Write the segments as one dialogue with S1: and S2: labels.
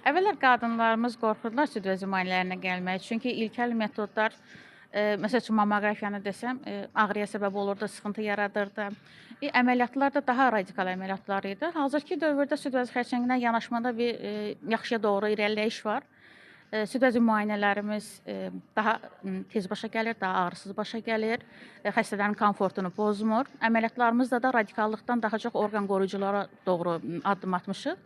S1: Əvvəllər qadınlarımız qorxurdular süd vəzi müayinələrinə gəlməyə. Çünki ilkel metodlar, məsəl üçün mamoqrafiyanı desəm, ağrıya səbəb olurdu, sıxıntı yaradırdı. Əməliyyatlar da daha radikal əməliyyatlar idi. Hazırki dövrdə süd vəzi xərçənginə yanaşmada bir yaxşıya doğru irəliləyiş var. Süd vəzi müayinələrimiz daha tez başa gəlir, daha ağrısız başa gəlir, xəstələrin komfortunu pozmur. Əməliyyatlarımızda da radikallıqdan daha çox orqan qoruyuculara doğru addım atmışıq.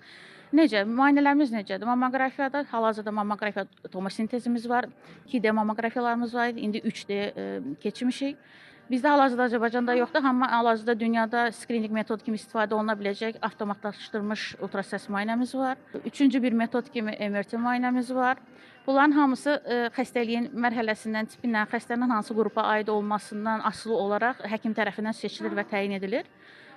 S1: Necə? Müayinələrimiz necədir? Mamoqrafiyada hal-hazırda mamoqrafiya tomosintezimiz var. 2D mamoqrafiyalarımız var idi. İndi 3D keçmişik. Bizdə hal-hazırda Azərbaycanda yoxdur, amma hal-hazırda dünyada skrininq metodu kimi istifadə oluna biləcək avtomatlaşdırılmış ultrasəs müayinəmiz var. Üçüncü bir metod kimi MRT müayinəmiz var. Bunların hamısı xəstəliyin mərhələsindən, tipindən, xəstənin hansı qrupa aid olmasından asılı olaraq həkim tərəfindən seçilir və təyin edilir.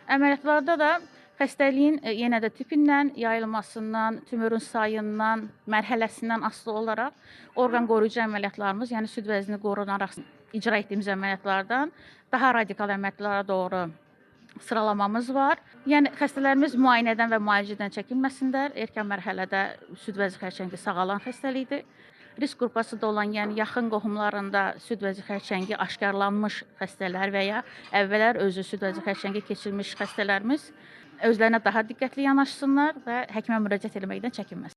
S1: Əməliyyatlarda da xəstəliyin yenə də tipindən, yayılmasından, tümörün sayından, mərhələsindən asılı olaraq orqan qoruyucu əməliyyatlarımız, yəni süd vəzini qorunaraq icra etdiyimiz əməliyyatlardan daha radikal əməliyyatlara doğru sıralamamız var. Yəni xəstələrimiz müayinədən və müalicədən çəkinməsinlər. Erkən mərhələdə süd vəzi xərçəngi sağalan xəstəlikdir. Risk qrupasında olan, yəni yaxın qohumlarında süd vəzi xərçəngi aşkarlanmış xəstələr və ya əvvəllər özü süd vəzi xərçəngi keçirmiş xəstələrimiz özlərinə daha diqqətli yanaşsınlar və həkimə müraciət etməkdən çəkinməsinlər.